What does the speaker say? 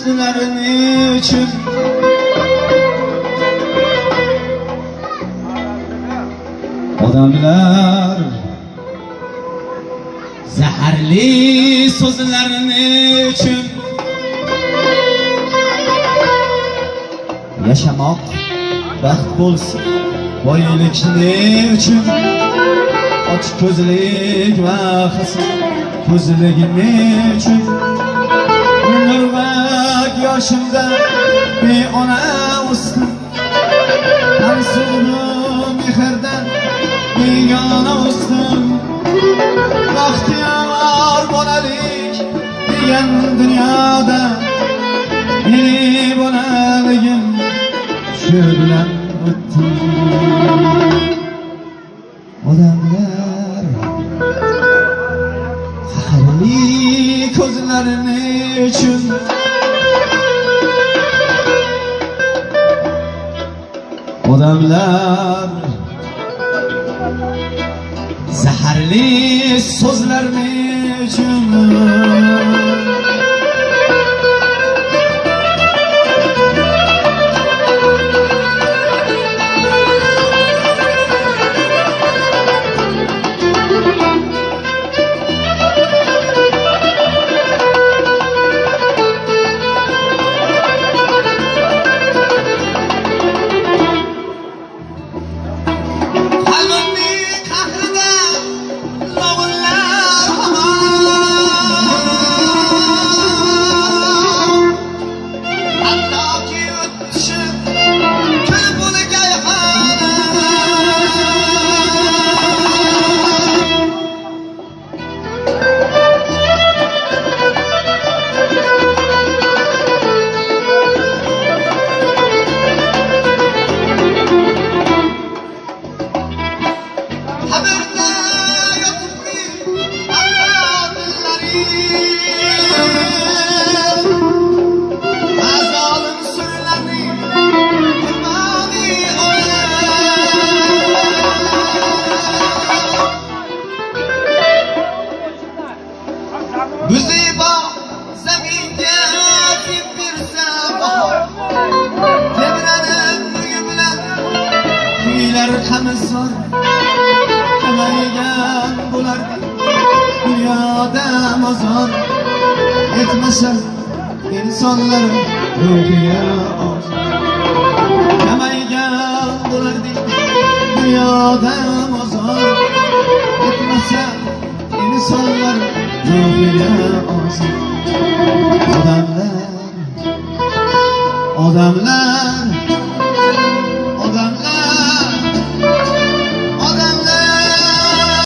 So'zlarini uchun odamlar zaharli so'zlarini uchun yashamoq baxt bo'lsin boylikni uchun och ko'zlik va hasad ko'zligini uchun nurvak yoshimda beona o'sdim hamsuvi mehrdan begona o'sdim baxtiyor bolalik degan dunyoda meni bolaligim shu bilan o'tdi. Odamlar zaharli ko'zlarini uchun odamlar zaharli so'zlarini uchun qamizor kamaygan bo'lardi dunyoda mozor yetmasa insonlar ruhiga ozor kamaygan bo'lardi dunyoda mozor yetmasa insonlar ruhiga ozor.